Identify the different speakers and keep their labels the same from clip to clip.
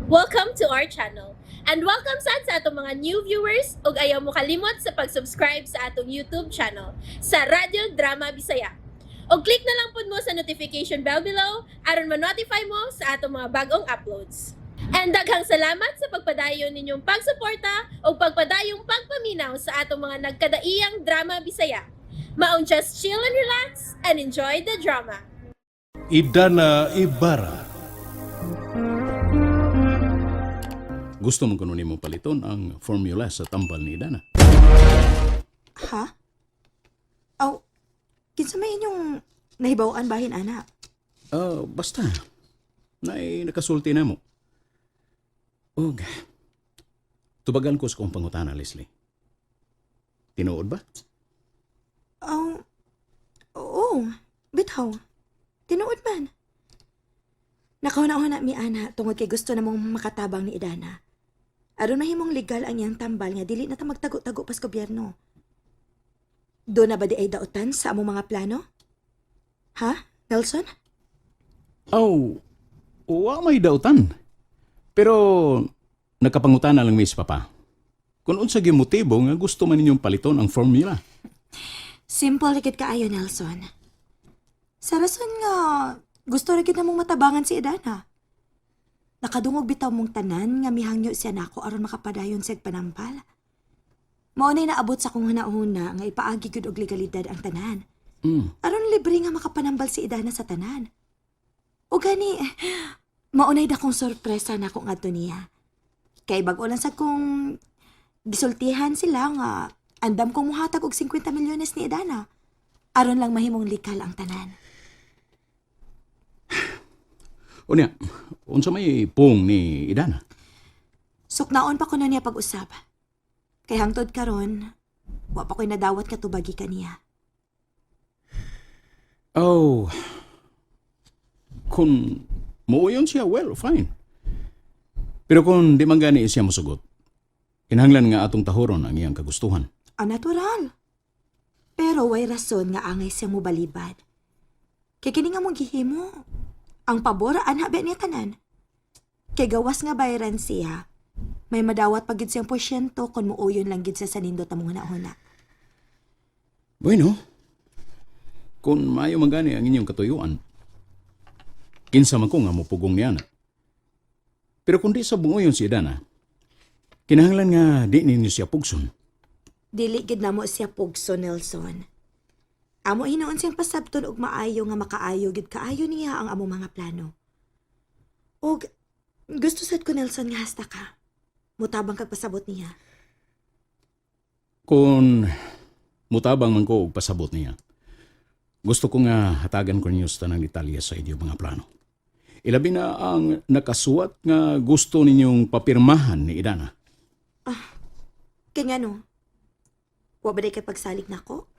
Speaker 1: Welcome to our channel. And welcome sad sa atong mga new viewers ug ayaw mo kalimot sa pag-subscribe sa atong YouTube channel sa Radyo Drama Bisaya. Og click na lang pud mo sa notification bell below aron ma-notify mo sa atong mga bagong uploads. And daghang salamat sa pagpadayon ninyong pagsuporta ug pagpadayong pagpaminaw sa atong mga nagkadaiyang drama Bisaya. Maong just chill and relax and enjoy the drama.
Speaker 2: Idana Ibarra. Gusto mo kuno nimo paliton ang formula sa tambal ni Idana.
Speaker 3: Ha? Aw, kinsa may inyong nahibaw-an bahin, ana?
Speaker 2: Ah, basta. Nay nakasulti na mo. Og tubagan ko sa kong pangutana, Leslie. Tinuod ba?
Speaker 3: Aw, oo, bitaw. Tinuod man. Nakahuna-huna mi, ana, tungod kay gusto namong makatabang ni Idana. Aron mahimong legal ang iyang tambal nga dili na ta magtago-tago pas gobyerno. Do na ba di ay dautan sa among mga plano? Ha, Nelson?
Speaker 2: Aw, wa may dautan. Pero nakapangutana lang mi sa papa. Kung unsa gyud motibo nga gusto man ninyong paliton ang formula.
Speaker 3: Simple ra gyud kaayo, Nelson. Sa rason nga, gusto ra gyud namong matabangan si Idana. Nakadungog bitaw mong tanan nga mihangyo siya nako aron makapadayon siya panampal. Mao na'y naabot sa kong hunahuna nga ipaagi gyud og legalidad ang tanan. Aron libre nga makapanambal si Idana sa tanan. O gani, mao na'y dakong sorpresa nako ngadto niya. Kay bag-o lang sa kong gisultihan sila nga andam kong muhatag og 50 milyones ni Idana. Aron lang mahimong likal ang tanan.
Speaker 2: Unya, unsa may pung ni Idana?
Speaker 3: Suknaon pa ko na niya pag-usap. Kay hangtod karon, wa pa ko'y nadawat katubagi kaniya.
Speaker 2: Oh, kung muuyon siya, well, fine. Pero kung di man gani siya mosugot, kinahanglan nga atong tahuron ang iyang kagustuhan.
Speaker 3: Ang natural. Pero way rason nga angay siya mo balibad. Kay kini nga mong gihimo. Ang pabor ana ba niya tanan. Kay gawas nga bayaran siya, may madawat pa gid siyang porsyento kung muuyon lang gid siya sa nindot among hunahuna.
Speaker 2: Bueno, kung maayo man gani ang inyong katuyuan, kinsa man ko nga mupugong niya na. Pero kung di sa bungoyon si Idana, kinahanglan nga di ninyo siya pugson.
Speaker 3: Dili gid namo siya pugso, Nelson. Amo hinuon siyang pasabton og maayo nga makaayo gid kaayo niya ang among mga plano. Og gusto sad ko, Nelson, nga hasta ka. Mutabang kag pasabot niya.
Speaker 2: Kung mutabang man ko og pasabot niya, gusto ko nga hatagan ko ninyo sa tanang detalye sa inyong mga plano. Ilabi na ang nakasuwat nga gusto ninyong papirmahan ni Idana.
Speaker 3: Kay ngano? Wa ba day kay pagsalig nako?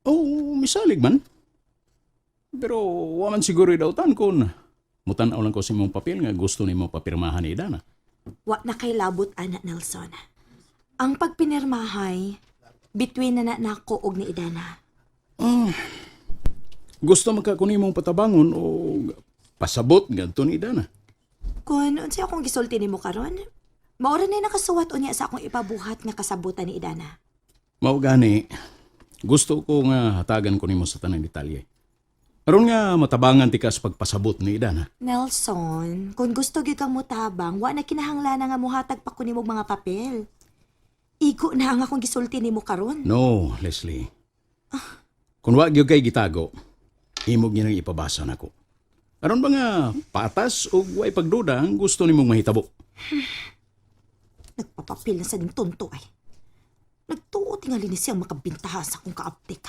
Speaker 2: Oh, misalig man. Pero wa man siguro idautan kung mutan-aw lang ko sa imong papel nga gusto nimo papirmahan ni Idana.
Speaker 3: Wa na kay labot ana, Nelson. Ang pagpinirmahay between na na nako og ni Idana.
Speaker 2: Gusto man ka kun imong patabangon o pasabot ngadto ni Idana.
Speaker 3: Kun unsay akong gisulti nimo karon, mao ra na nakasuwat unya sa akong ipabuhat nga kasabutan ni Idana.
Speaker 2: Mao gani, gusto ko nga hatagan ko nimo sa tanang detalye. Aron nga matabangan ti ka sa pagpasabot ni Idana.
Speaker 3: Nelson, kung gusto gyud kang mutabang, wa na kinahanglan nga muhatag pa ko nimog mga papel. Igo na ang akong gisulti nimo karon.
Speaker 2: No, Leslie. Kung wa gyud kay gitago, imog niya nang ipabasa nako. Aron ba nga patas o way pagduda ang gusto nimong mahitabo?
Speaker 3: Nagpapapil na sa ning tonto ay. Nagtuo tingali ni siyang makabintaha sa akong kaaptik.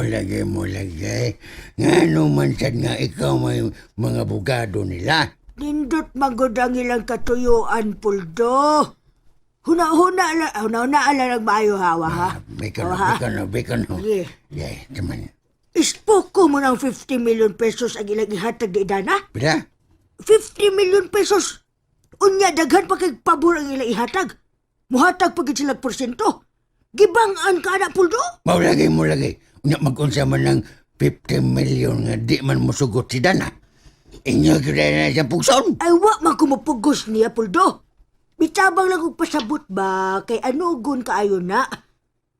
Speaker 4: Lagay mo lagay. Nga man sad nga ikaw may mga bugado nila.
Speaker 5: Nindot magod ang ilang katuyuan, Puldo. Huna-huna lang, huna-huna lang ang maayo hawa, ha?
Speaker 4: Bikano,
Speaker 5: Oh, ha?
Speaker 4: bikano, bikano.
Speaker 5: Sige.
Speaker 4: Yeah, taman.
Speaker 5: Ispoko mo ng 50 million pesos ang ilang ihatag ni Idana.
Speaker 4: Pila?
Speaker 5: 50 million pesos! Unya, daghan pa kay pabor ang ilang ihatag. Muhatag pa gid sila porsyento. Gibang-an ka na, Puldo?
Speaker 4: Mao lagay mo lagay. Unya magunsa man ng 50 million nga di man musugot si Dana. Inyo gyud na siyang pugson.
Speaker 5: Ay, wa man kumupugos niya, Puldo. Bitabang lang og pasabot ba kay anugon kaayo na.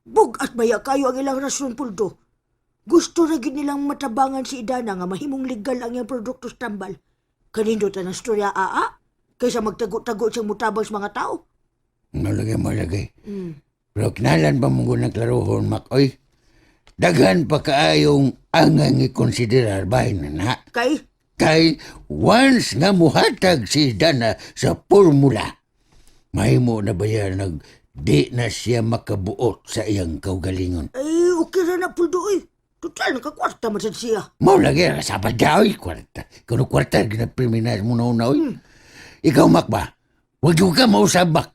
Speaker 5: Bug-at baya kayo ang ilang rason, Puldo. Gusto ra gyud nilang matabangan si Idana nga mahimong legal ang iyang produkto sa tambal. Kanindot ang istorya, aa? Kaysa magtago-tago siyang mutabang sa mga tao.
Speaker 4: Malagay, malagay. Pero kinalan pa mong ng klarohon, Makoy. Daghan pa kaayong angang ikonsiderar bahin na na.
Speaker 5: Kay,
Speaker 4: Kay once nga muhatag si Dana sa formula, mahimo na ba yan nag di na siya makabuot sa iyang kaugalingon.
Speaker 5: Ay, okay ra na, Puldo, oy. Total, nakakwarta man sad siya.
Speaker 4: Mao lagi ra sa oy, kwarta. Kuno kwarta ginapriminas mo na una oy. Ikaw Mak ba? Wag yung ka mausabak.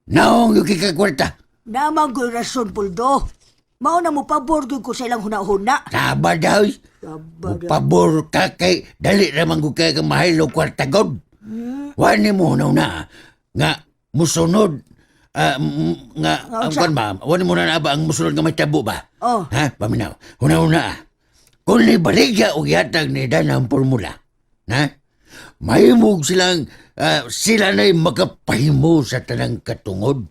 Speaker 4: Naong yung kika kwarta.
Speaker 5: Namang ko'y rason, Puldo. Mao na mo pabor gyud ko sa ilang huna-huna.
Speaker 4: Sabad oy.
Speaker 5: Sabad.
Speaker 4: Pabor ka kay dali ra man gud kay ka mahilo kwarta god. Wani mo na una nga musunod nga ang
Speaker 5: unsa?
Speaker 4: kwan ba? Wani mo na ba ang musunod nga may tabo ba?
Speaker 5: Oh.
Speaker 4: Ha? Paminaw. Una-una. Kung nibaligya og yatag ni Dan ang formula, na? Mahimog silang sila na'y makapahimo sa tanang katungod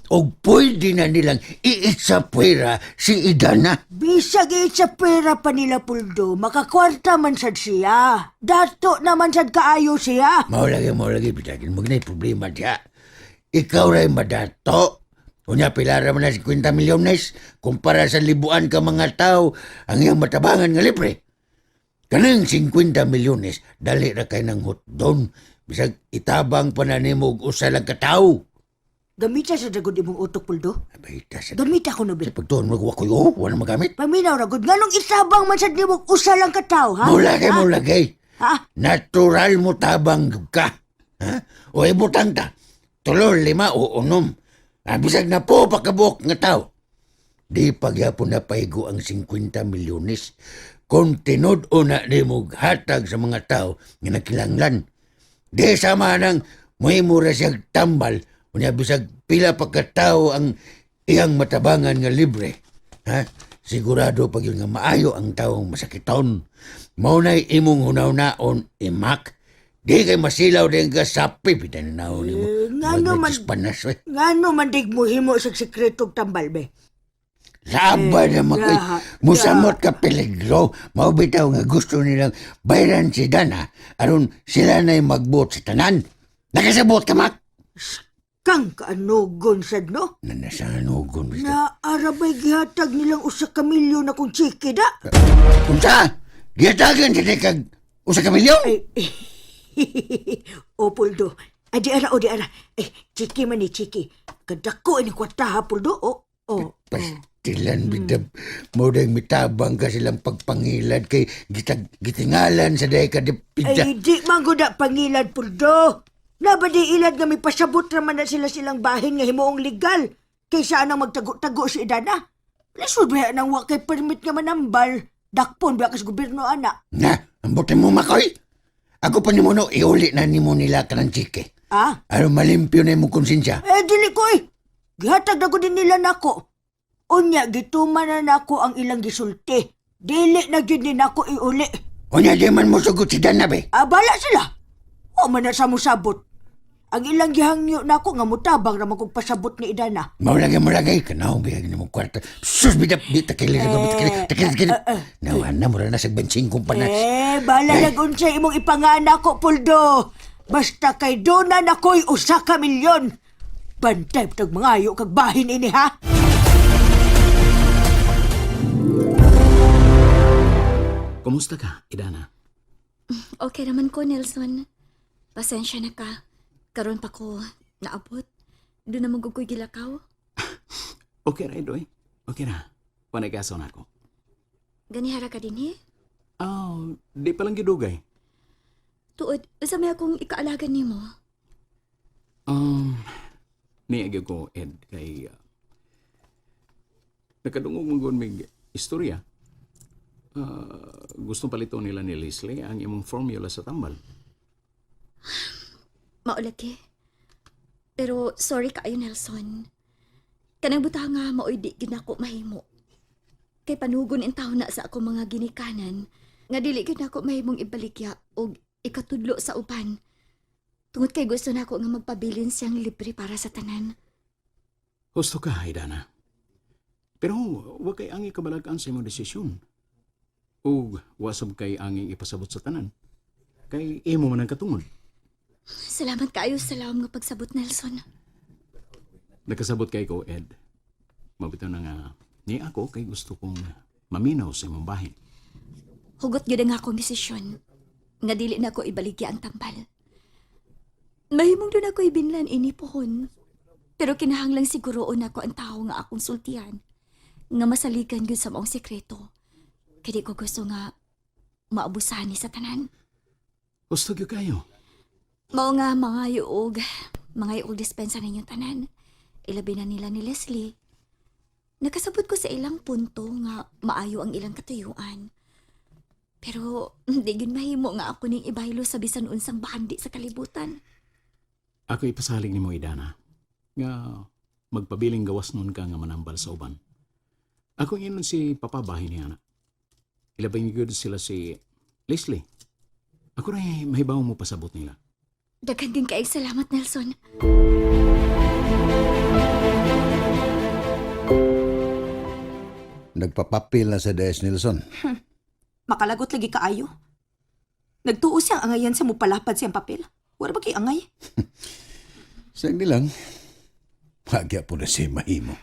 Speaker 4: og pwede na nilang iitsapwera si Idana.
Speaker 5: Bisag sa pera pa nila, Puldo, makakwarta man sad siya. Dato naman sad kaayo siya.
Speaker 4: Mao lagi, mao lagi, bitagin mo ginay problema diha. Ikaw ray madato. Unya, pila ra man na 50 milyones kumpara sa libuan ka mga tao ang iyang matabangan nga libre. Kanang 50 milyones, dali ra kay nang hotdon. Bisag itabang pa na nimo og usa lang ka tawo.
Speaker 5: Gamita sa dagod imong utok, Puldo.
Speaker 4: Abay, ta sa
Speaker 5: Gamita ko no, be.
Speaker 4: sa pagtuon mo ko oh, wala magamit.
Speaker 5: Paminaw ra gud nganong isabang man sad nimo og usa lang ka tawo, ha?
Speaker 4: Mao lagi, mao lagi.
Speaker 5: Ha?
Speaker 4: Natural mo tabang ka. Ha? O ibutang ta. Tulo, lima o unom. Ah, bisag na po pakabuok nga tao. Di pagyapon na paigo ang 50 milyones. Kung tinud-o na nimo hatag sa mga tao nga nakilanglan. Di sama nang muhimo ra siyang tambal. Unya bisag pila pa ka tao ang iyang matabangan nga libre. Ha? Sigurado pag yun nga maayo ang taong masakiton. Mao na'y imong hunaw-naon imak. Di kay masilaw din ka sapi. Bitan na naon nimo.
Speaker 5: Eh, ngano man-
Speaker 4: Panas, eh.
Speaker 5: Ngano man dig mo himo sa sekretong tambal, be?
Speaker 4: Laba na makoy.
Speaker 5: Graha.
Speaker 4: Musamot ka peligro. Mao bitaw nga gusto nilang bayran si Dana aron sila na'y magbuot sa tanan. Nakasabot ka, Mak?
Speaker 5: Kang kaanugon sad no?
Speaker 4: Nanasanugon. bitaw.
Speaker 5: Na arabay gihatag nilang usa ka milyon akong chiki da.
Speaker 4: Unsa? Gihatagan sa kag usa ka milyon?
Speaker 5: Ay, o Puldo. Ay, di ara, o di ara. Ay, chiki man ni chiki. Kadako ini kwarta ha, Puldo. O, o.
Speaker 4: Pastilan bitaw. Mo dang mitabang ka silang pagpangilad kay gitag gitingalan sa day ka dipida.
Speaker 5: Ay, di man gud na pangilad, Puldo. Naba di ilad nga may pasabot raman na sila silang bahin nga himuong legal. Kaysa anang magtago-tago si Idana. Lisod ba nang wa kay permit nga manambal. Dakpon ba kas gobyerno ana.
Speaker 4: Na, ang buti mo makoy. Ako pa nimo no, iuli na nimo nila kanang chike.
Speaker 5: Ah?
Speaker 4: Aron malimpyo na imong konsensya.
Speaker 5: Eh, dili ko eh. Gihatag na ko din nila nako. Unya, gituman na nako ang ilang gisulti. Dili na gyud ni nako iuli.
Speaker 4: Unya di man mo sugot si Dana be.
Speaker 5: Ah, bala sila. Wa man na sa musabot. Ang ilang gihangyo nako nga mutabang ra man kog pasabot ni Idana.
Speaker 4: Mao lagi mo lagi kanaw biyag nimo kwarta. Sus bidap di takili ko takili takili takili. Nawa na mura na sa bensin kong panas.
Speaker 5: Eh, bala nag unsay imong ipangana ko, Puldo. Basta kay duna na ko'y usa ka milyon. Bantay tag mangayo kag bahin ini ha.
Speaker 2: Kumusta ka, Idana?
Speaker 3: Okay naman ko, Nelson. Pasensya na ka. Karon pa ko naabot. Doon na magugoy gilakaw.
Speaker 2: Okay ra, Edoy. Okay ra. Panay kaso na ako.
Speaker 3: Ganihara ka din eh.
Speaker 2: Oh, di pa lang gidugay.
Speaker 3: Tuod, sa may akong ikaalagan nimo.
Speaker 2: Niagi ko, Ed, kay nakadungog mong gud mig istorya. Gustong palito nila ni Leslie ang imong formula sa tambal.
Speaker 3: Maulaki. Pero sorry kaayo, Nelson. Kanang buta nga maoy di gid nako mahimo.
Speaker 6: Kay panugon intawon na sa akong mga ginikanan nga dili gyud nako mahimong ibaligya og ikatudlo sa uban. Tungod kay gusto nako nga magpabilin siyang libre para sa tanan.
Speaker 2: Husto ka, Idana. Pero wa kay angi kabalagaan sa imong desisyon. Ug wasab kay anging ipasabot sa tanan. Kay imo man ang katungod.
Speaker 6: Salamat kaayo sa lawom nga pagsabot, Nelson.
Speaker 2: Nakasabot kay ko, Ed. Mabitaw na nga ni ako kay gusto kong maminaw sa imong bahin.
Speaker 6: Hugot gyud ang akong desisyon nga dili na ko ibaligya ang tambal. Mahimong doon ako ibinlan ini pohon. Pero kinahanglang siguroon ako ang tao nga akong sultihan nga masaligan gyud sa maong sekreto. Kay di ko gusto nga maabusahan ni sa tanan.
Speaker 2: Gusto gyud kayo.
Speaker 6: Mao nga mga yuog dispensa ninyong tanan. Ilabi na nila ni Leslie. Nakasabot ko sa ilang punto nga maayo ang ilang katuyuan. Pero hindi gyud mahimo nga ako ning ibaylo sa bisan unsang bahandi sa kalibutan.
Speaker 2: Ako ipasalig nimo, Idana, nga magpabiling gawas nun ka nga manambal sa uban. Ako inon si Papa bahin niya na. Ilabay gyud sila si Leslie. Ako rin mahibaw mo pasabot nila.
Speaker 6: Daghan din kaayong salamat, Nelson.
Speaker 4: Nagpapapil na sa DS Nelson.
Speaker 3: Makalagot lagi kaayo. Nagtuo siyang angayan sa mupalapad siyang papel. Wala ba kay angay?
Speaker 4: Sa nilang, Pagya po na si Mahimo.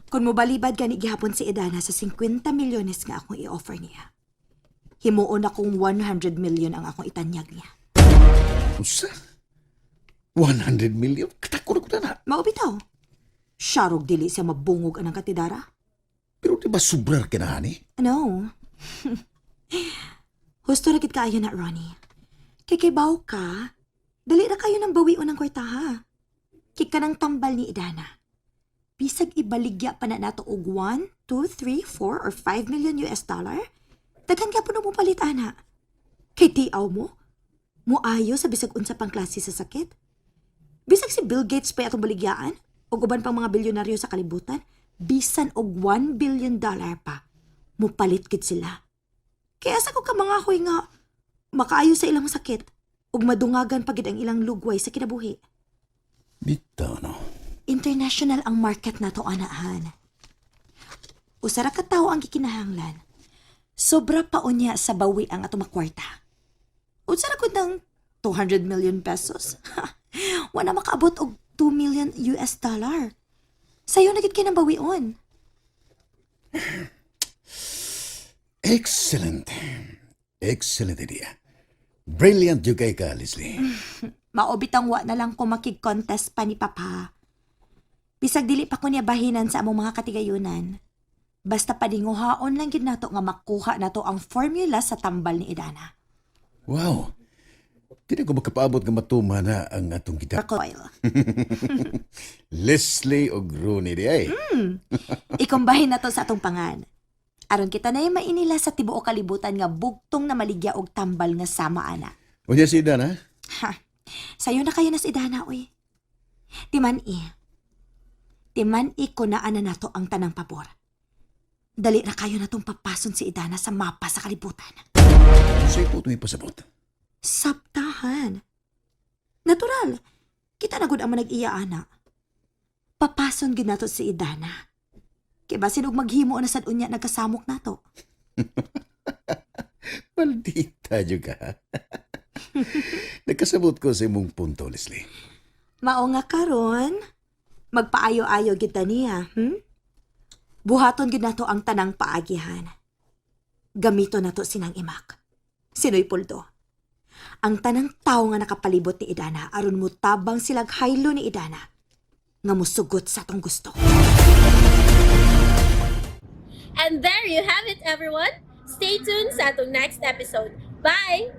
Speaker 3: Kung mobalibad gani gihapon si Edana sa 50 milyones nga akong i-offer niya. Himuon akong 100 million ang akong itanyag niya.
Speaker 4: Usa? 100 million? Katakuro ko na na.
Speaker 3: Mao bitaw. Sharog dili siya mabungog anang katidara.
Speaker 4: Pero di ba sobrar ka na, hani?
Speaker 3: No. Husto ra gid kaayo na, Ronnie. Kay kay baw ka, dali ra kayo ng bawion ng kwarta ha. Kay kanang tambal ni Idana. Bisag ibaligya pa na nato og 1, 2, 3, 4, or 5 million US dollar, daghan ka po mo palit ana. Kay tiaw mo, muayo sa bisag unsa pang klase sa sakit. Bisag si Bill Gates pa atong baligyaan, ug uban pang mga bilyonaryo sa kalibutan, bisan og 1 billion dollar pa, mupalit gid sila. Kaya sa ko ka mga huy nga, makaayo sa ilang sakit, ug madungagan pa gid ang ilang lugway sa kinabuhi.
Speaker 4: Bitaw, no?
Speaker 3: International ang market nato anaan. Usa ra ka tawo ang gikinahanglan. Sobra pa unya sa bawi ang ato makwarta. Unsa ra gud ng 200 million pesos? Wala makaabot og 2 million US dollar. Sayo na gid kay nang bawion.
Speaker 4: Excellent. Excellent idea. Brilliant yung kay ka, Leslie.
Speaker 3: Mao bitang wa na lang ko makig-contest pa ni Papa. Bisag dili pa ko niya bahinan sa among mga katigayunan. Basta padinguhaon lang gid nato nga makuha nato ang formula sa tambal ni Idana.
Speaker 4: Wow. Di na ko makapaabot nga matuma na ang atong kita.
Speaker 3: Coil.
Speaker 4: Leslie og Rooney di ay.
Speaker 3: Ikumbahin na to sa atong pangan. Aron kita na mainila sa tibuok kalibutan nga bugtong na maligya og tambal nga sama ana.
Speaker 4: Unya si Dan, ha?
Speaker 3: Ha. Sayo na kayo na si Idana, uy. Timan i. Timan i ko na ana nato ang tanang pabor. Dali ra kayo na tong papason si Idana sa mapa sa kalibutan.
Speaker 4: Sa'yo po ito'y pasabot.
Speaker 3: Saptahan. Natural. Kita na gud ang manag-iya ana. Papason gid nato si Idana. Kay basin og maghimo na sad unya nagkasamok nato.
Speaker 4: Maldita juga. Ha? Nagkasabot ko sa imong punto, Leslie.
Speaker 3: Mao nga karon, magpaayo-ayo gid ta niya? Buhaton gid nato ang tanang paagihan. Gamito nato sinang imak. Sinoy Puldo. Ang tanang tao nga nakapalibot ni Idana aron mutabang silag haylo ni Idana nga musugot sa atong gusto.
Speaker 1: And there you have it, everyone. Stay tuned sa atong next episode. Bye!